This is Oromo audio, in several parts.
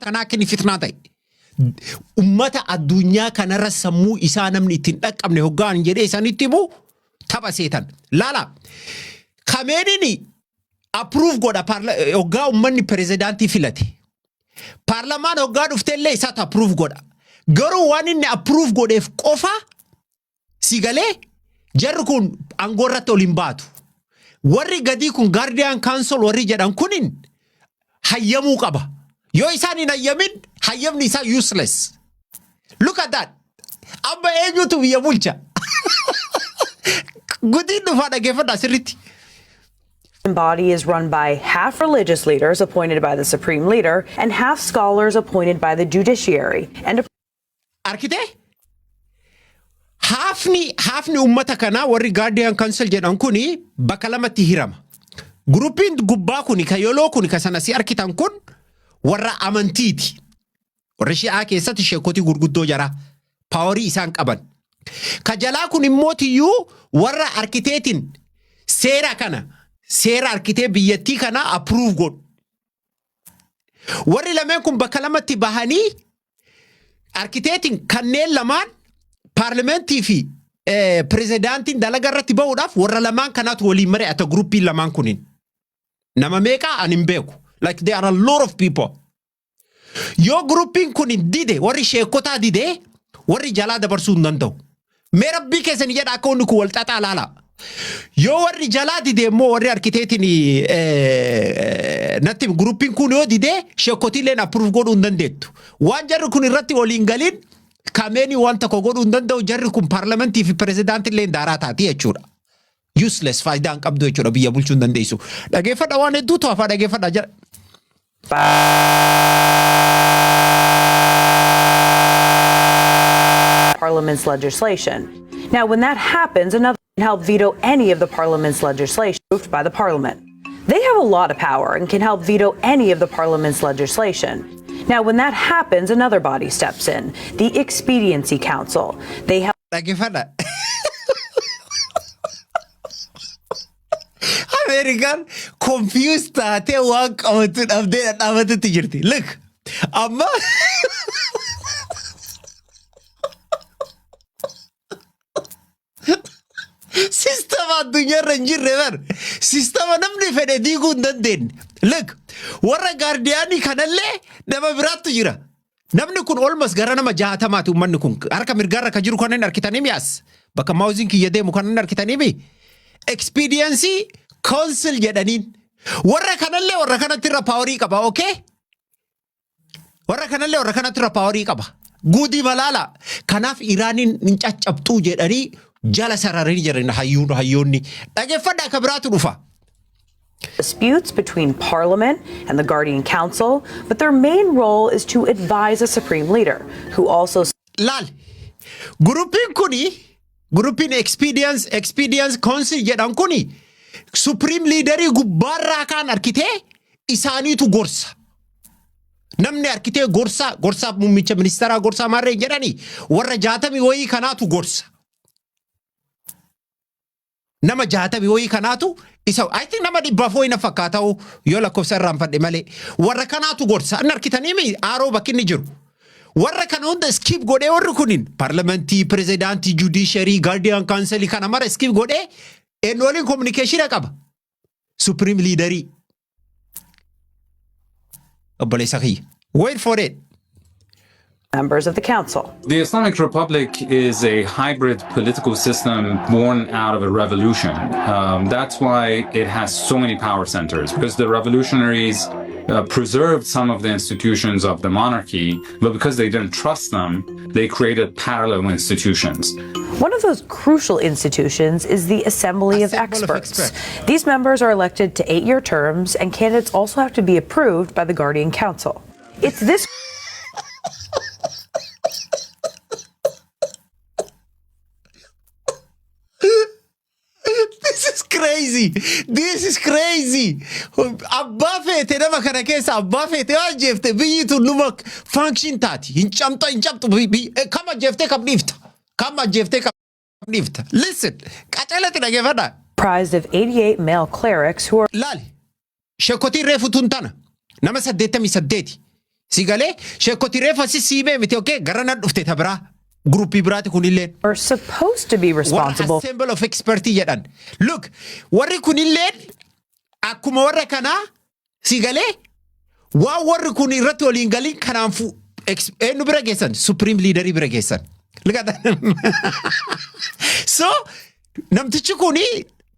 Kanaa akka inni fitnaa ta'e. Ummata addunyaa kanarra sammuu isaa namni ittiin dhaqqabne hoggaan jedhee isaanitti himu tapha seetan. Laala. Kameeniin approve godha hoggaa ummanni pirezidaantii filate. Paarlamaan hoggaa dhuftellee isaatu approve godha. Garuu waan inni approve godheef qofa si galee jarri kun aangoo irratti ol hin baatu. Warri gadii kun Guardian Council warri jedhan kunin hayyamuu qaba. Yoo isaan hin hayyamin, hayyamni isaa useless. Look at that. Amma eenyutu biyya bulcha? Gudiin dhufaa, dhaggeeffadhaa sirriitti. Body is run by half religious leaders appointed by the supreme leader and half scholars appointed by the judiciary. And Arkitee? Haafni uummata kanaa warri Guardian Council jedhan kuni bakka lamatti hirama. Groupiin gubbaa kuni ka yellow kuni ka sana si arkitan kun warra amantiiti. Warra Shi'aa keessatti sheekotii gurguddoo jara. Powerii isaan qaban. Ka jalaa kun immootiyyuu warra arkiteetiin seera kana, seera arkitee biyyattii kana approve godhu. Warri lameen kun bakka lamatti bahanii arkiteetiin kanneen lamaan paarlamentii fi pirezidaantiin dalaga irratti bahuudhaaf warra lamaan kanaatu waliin mari'ata, groupiin lamaan kunin. Nama meeqaa ani hin beeku. Like, there are a lot of people. Yoo groupiin kun dide, warri sheekotaa dide, warri jalaa dabarsuu hin danda'u. Mee rabbii keessanii jedha, akka wanni kun wal xaxaa laala. Yoo warri jalaa dide immoo, warri arkiteetiin natti groupiin kun yoo dide, sheekotiileen approve godhuu hin dandeettu. Waan jarri kun irratti waliin galiin, Kameenii waan tokko godhuu hin danda'u. Jarri kun paarlamentii fi pirezidaantii daaraa taati jechuudha. Useless, faayidaa hin qabdu jechuudha, biyya bulchuu hin dandeessu. Dhageeffadha, waan hedduutu hafaa, dhageeffadha jira. Parliament's legislation. Now, when that happens, another can help veto any of the parliament's legislation approved by the parliament. They have a lot of power and can help veto any of the parliament's legislation. Now, when that happens, another body steps in, the Expediency Council. They help Dhageeffadha. Ameerikaan confused taatee waan qabatu dhabdee dhadhaabatutti jirti. Look, amma sistama addunyaarra hin jirre bar. Sistama namni fedhe diiguu hin dandeenye. Look, warra guardianii kanallee nama biraattu jira. Namni kun olmas gara nama 60ti uummanni kun. Harka mirgaarra kan jiru kan hin arkitanii mi'as. Bakka mouseiin kiyya deemu kan hin arkitanii mi? Expediency Council jedhaniin. Warra kanallee warra kanatti irra powerii qaba, okay? Warra kanallee warra kanatti irra powerii qaba. Guutii malaala. Kanaaf Iraaniin hin caccabxuu jedhanii jala sararanii jiran hayyuun hayyoonni. Dhageeffadhaa, akka biraatu dhufa. disputes between Parliament and the Guardian Council, but their main role is to advise a supreme leader, who also Laal. Groupiin kuni, groupiin Expedience Council jedhan kuni, Supreme Leaderii gubbaarraa kaan arkitee isaaniitu gorsa. Namni arkitee gorsaa gorsaa muummicha ministeeraa gorsaa maarree jedhanii warra 60 wayii kanaatu gorsa. Nama 60 wayii kanaatu isa, I think nama 400 wayii na fakkaata'u yoo lakkoofsa irraanfadhe malee, warra kanaatu gorsa. Inni arkitanii mi aaroo bakki inni jiru. Warra kana hunda skip godhee, warri kunin parliamentii, pirezidaantii, judiciary, guardian council kana mara skip godhee eenyu waliin communication qaba? Supreme leaderii. Obboleessa kiyya. Wait for it. members of the council. The Islamic Republic is a hybrid political system born out of a revolution. That's why it has so many power centers, because the revolutionaries preserved some of the institutions of the monarchy, but because they didn't trust them, they created parallel institutions. One of those crucial institutions is the Assembly of Assembly of Experts. Experts. These members are elected to 8-year terms, and candidates also have to be approved by the Guardian Council. It's this This is crazy. This is crazy. Abbaa feete, nama kana keessa abbaa feete yoo ajjeefte, biyyi tun numa function taati. Hin camxa, hin cabxu. Kam ajjeeftee kam dhiifta? Kam ajjeeftee kam dhiifta? Listen. Qacelatti dhageeffadhaa. comprised of 88 male clerics who are Laali. Sheekotiin reefu tun tana. Nama 88. Si galee sheekoti reefa si siimee miti, okay, gara nan dhufte ta biraa groupii biraati kunilleen. Are supposed to be Warra responsible Assembly of Experts jedhan. Look, warri kunilleen akkuma warra kanaa, si galee, waan warri kun irratti waliin galiin kanaanfu eenyu bira geessan? Supreme Leaderii bira geessan. Look at that. So namtichi kuni,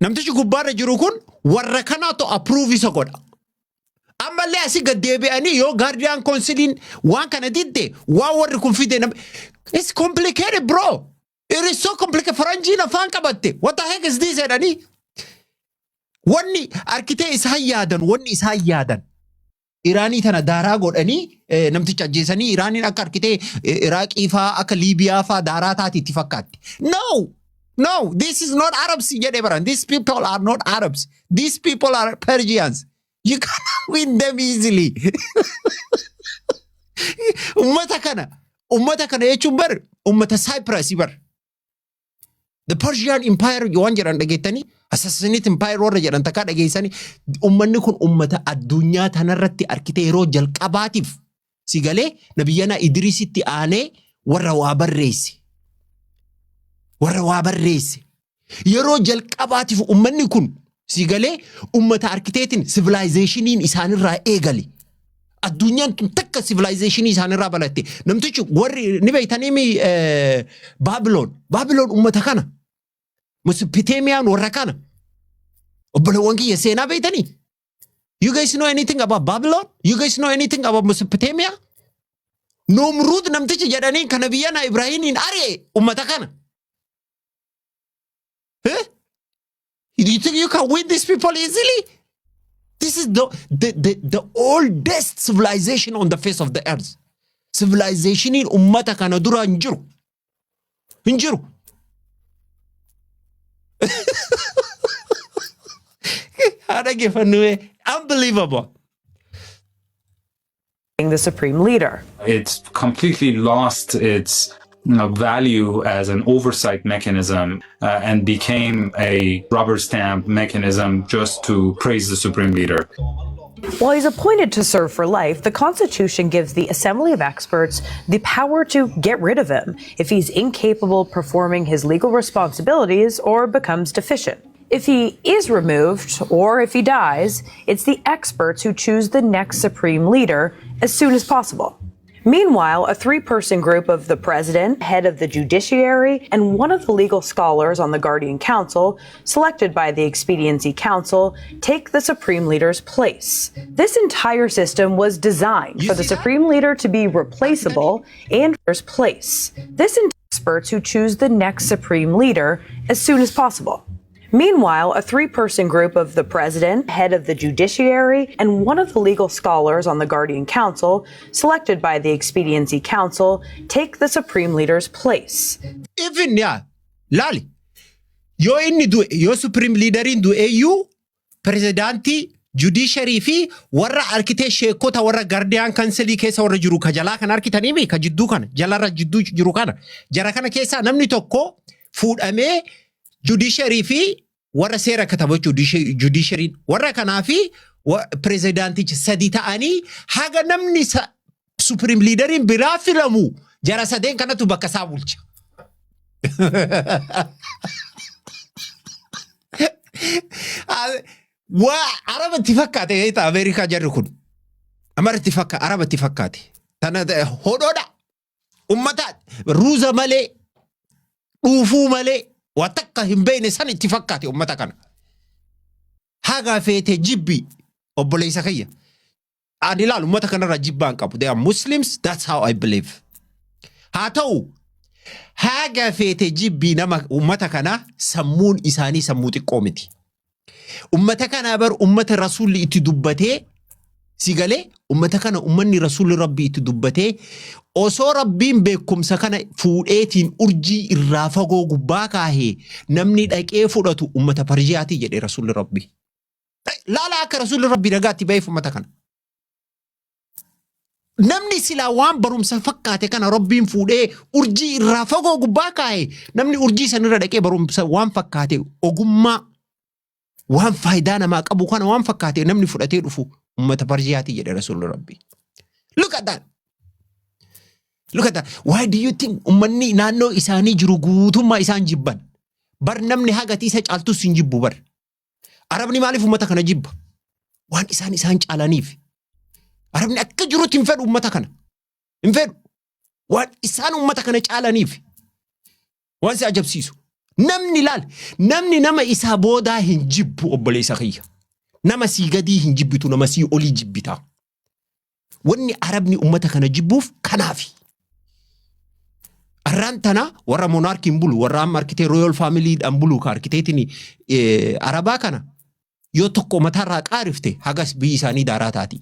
namtichi gubbaarra jiru kun, warra kanaatu approve isa godha. Ammallee asii gad deebi'anii yoo Guardian Counciliin waan kana didde, waan warri kun fide it's complicated, bro. It is so complicated. Faranjiin afaan qabatte. "What the heck is this?" jedhanii. Wanni arkitee isaan yaadan, wanni isaan yaadan, Iraanii tana daaraa godhanii namticha ajjeesanii Iraaniin akka arkitee Iraaqii faa, akka Liibiyaa faa daaraa taati itti fakkaatti. No! No! This is not Arabs jedhee baran. These people are not Arabs. These people are Persians. You cannot win them easily. Ummata kana jechuun bar ummata Cyprus bar. The Persian Empire waan jedhan dhageettanii, Sassanid Empire warra jedhan takkaa dhageessanii, ummanni kun ummata addunyaa tanarratti arkitee yeroo jalqabaatiif, si galee, nabiyyana Idrisitti aanee warra waa barreesse. Warra waa barreesse. Yeroo jalqabaatiif ummanni kun, si galee, ummata arkiteetiin civilizationiin isaanirraa eegale. Addunyaan tun takka civilizationii isaanirraa balatte. Namtichi warri ni beeytanii mi Baabiloon. Baabiloon ummata kana. Mesopotamiyaan warra kana. Obboleewwan kiyya, seenaa beeytanii? You guys know anything about Babylon? You guys know anything about Mesopotamia? Nomruud namtichi jedhanii kana biyyana Ibraahimiin ari'e ummata kana. Eh? Do you think you can win these people easily? This is the oldest civilization on the face of the earth. Civilizationiin ummata kana dura hin jiru. Hin jiru. Haa dhaggeeffannu. Unbelievable. The supreme leader. It's completely lost its value as an oversight mechanism and became a rubber stamp mechanism just to praise the supreme leader. While he's appointed to serve for life, the Constitution gives the Assembly of Experts the power to get rid of him if he's incapable of performing his legal responsibilities or becomes deficient. If he is removed or if he dies, it's the experts who choose the next supreme leader as soon as possible. Meanwhile, a 3-person group of the president, head of the judiciary, and one of the legal scholars on the Guardian Council, selected by the Expediency Council, take the supreme leader's place. This entire system was designed You for the see that? Supreme leader to be replaceable and place. This experts who choose the next supreme leader as soon as possible. Meanwhile, a 3-person group of the president, head of the judiciary, and one of the legal scholars on the Guardian Council, selected by the Expediency Council, take the supreme leader's place. Even yaa laali, yoo inni du'e, yoo supreme leaderiin du'eeyyuu, pirezidaantii, judiciary fi warra arkitee sheekota warra Guardian Councilii keessa warra jiru ka jalaa kan arkitanii mi ka jidduu kana jalarra jidduu jiru kana, jara kana keessaa namni tokko fuudhamee judiciary fi warra seera katabu jechuudha. Judiciaryn warra kanaa fi pirezidaanticha sadi ta'anii haga namni supreme leaderiin biraa filamu jara sadeen kanatu bakka isaa bulcha. Waa Araba itti fakkaate beektaa, Ameerikaa jarri kun. Amara itti fakkaate, Araba itti fakkaate. Tana hodhoodha. Ummata ruuza malee, dhuufuu malee waa takka hin beekne san itti fakkaate ummata kana. Haga feete jibbi, obboleessa kiyya. Ani ilaal, ummata kanarraa jibbaan qabu. They are Muslims, that's how I believe. Haa ta'u, haga feete jibbii nama ummata kana, sammuun isaanii sammuu xiqqoo miti. Ummata kana bar ummata rasuulli itti dubbatee, si galee, ummata kana ummanni rasuulli rabbii itti dubbatee, osoo rabbiin beekumsa kana fuudheetiin urjii irraa fagoo gubbaa kaahee namni dhaqee fudhatu ummata Parjiyaatii jedhe rasuulli rabbii. Laala akka rasuulli rabbii nagaatti ba'eef ummata kana. Namni silaa waan barumsa fakkaate kana rabbiin fuudhee urjii irraa fagoo gubbaa kaa'e, namni urjii sanirra dhaqee barumsa waan fakkaate, ogummaa waan faayidaa namaa qabu kana waan fakkaate namni fudhatee dhufu ummata Parjiyaatii jedhe rasuulli rabbii. Look at that. Look at that. Why do you think ummanni naannoo isaanii jiru guutummaa isaan jibban? Bar namni hagati isa caaltus hin jibbu bar. Arabni maaliif ummata kana jibba? Waan isaan isaan caalaniif. Arabni akka jirutti hin fedhu ummata kana. Hin fedhu. Waan isaan ummata kana caalaniif. Waan si ajabsiisu. Namni laal, namni nama isaa boodaa hin jibbu, obboleessa kiyya. Nama sii gadii hin jibbitu, nama sii olii jibbita. Wanni Arabni ummata kana jibbuuf kanaafi. Arraan tana warra monarchyn bulu, warra amma arkitee royal familydhaan bulu ka arkiteetiin Arabaa kana yoo tokko mataarraa qaarifte, hagas biyyi isaanii daaraa taati.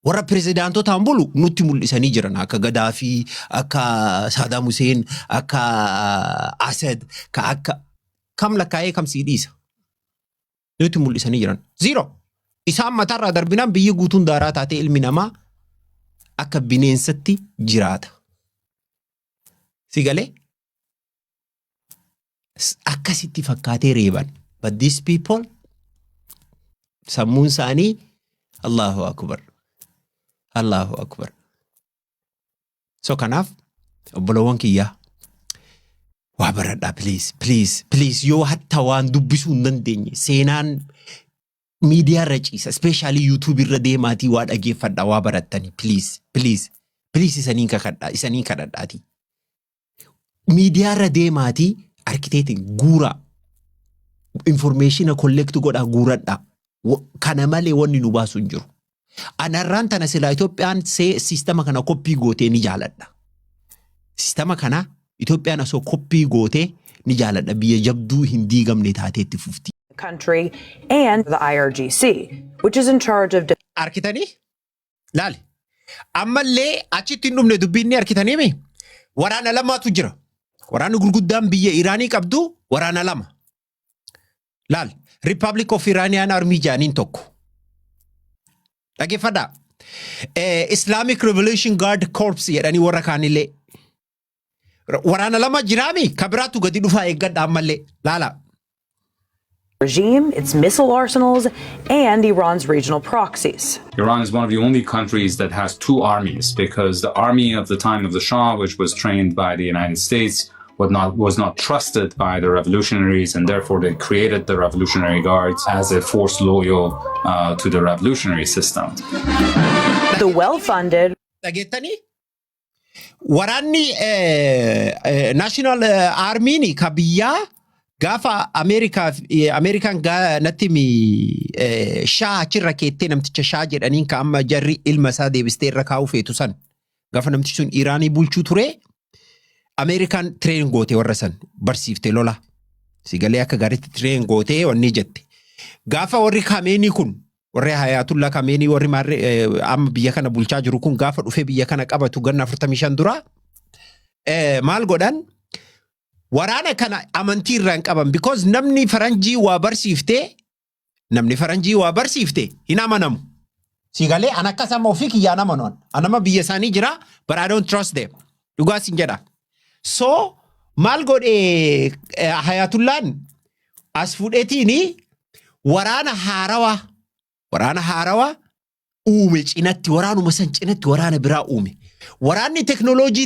Warra pirezidaantotaan bulu nutti mul'isanii jiran, akka Gadaafii, akka Saadaam Huseen, akka Asad, ka akka kam lakkaa'ee kam sii dhiisa. Nutti mul'isanii jiran. Zero. Isaan mataarraa darbinaan biyyi guutuun daaraa taatee ilmi namaa akka bineensatti jiraata. Si galee? Akkasitti fakkaatee reeban. But these people, sammuun isaanii, Allahu Akbar. Allahu Akbar. So kanaaf, obbolowwan kiyyaa, waa baradhaa, please, please, please. Yoo hatta waan dubbisuu hin dandeenye, seenaan miidiyaa irra ciisa, especially YouTube irra deemaatii waa dhageeffadhaa, waa barattanii. Please, please, please, isaniin kakadhaa, isaniin kadhadhaatii miidiyaa irra deemaatii arkiteetiin guuraa, information collect godhaa, guuradhaa. Kana malee wanni nu baasu hin jiru. Anarraan tana silaa Itoophiyaan see systema kana copy gootee ni jaaladha. Systema kana Itoophiyaan osoo copy gootee ni jaaladha. Biyya jabduu hin diigamne taateetti fufti. Country and the IRGC, which is in charge of Arkitanii? Laali. Ammallee achitti hin dhumne dubbiin ni arkitanii mi? Waraana lamaatu jira. Waraanni gurguddaan biyya Iraanii qabdu waraana lama. Laal. Republic of Iranian Army jaaniin tokko. Dhaggeeffadhaa. Islamic Revolution Guard Corps jedhanii warra kaanillee. Waraana lama jiraami, ka biraatu gadi dhufaa, eeggadha ammallee. Laala. Regime, its missile arsenals, and Iran's regional proxies. Iran is one of the only countries that has two armies because the army of the time of the Shah, which was trained by the United States, was not trusted by the revolutionaries, and therefore they created the Revolutionary Guards as a force loyal to the revolutionary system. The well funded Dhageettanii? Waraanni National Armyn ka biyyaa gaafa Ameerikaan natti mi Shaa achirra keettee, namticha Shaa jedhaniin ka amma jarri ilma isaa deebistee irra kaa'uu feetu san, gaafa namtichi sun Iraanii bulchuu ture, Ameerikaan train gootee warra san barsiifte lola. Sigalee akka gaariitti train gootee wanni jette. Gaafa warri Kameenii kun, warri Hayatullah Kameenii, warri maarree amma biyya kana bulchaa jiru kun, gaafa dhufee biyya kana qabatu ganna 45 dura, maal godhan? Waraana kana amantii irraa hin qaban, because namni faranjii waa barsiiftee, namni faranjii waa barsiifte hin amanamu. Sigalee an akkas amma ofii kiyyaan amanu, an nama biyya isaanii jira, but I don't trust them. Dhugaa sin jedha. So maal godhe Hayatullaan? As fudheetiini waraana haarawaa uume cinatti, waraanuma san cinatti waraana biraa uume. Waraanni teknooloojii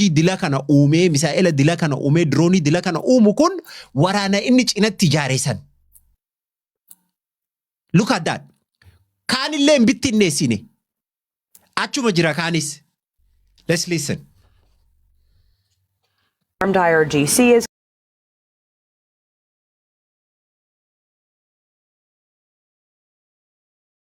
dila kana uumee, misaa'ela dila kana uumee, diroonii dila kana uumu kun waraana inni cinatti ijaare san. Look at that. Kaanillee hin bittinneessine. Achuma jira kaanis. Let's listen. Armed IRGC is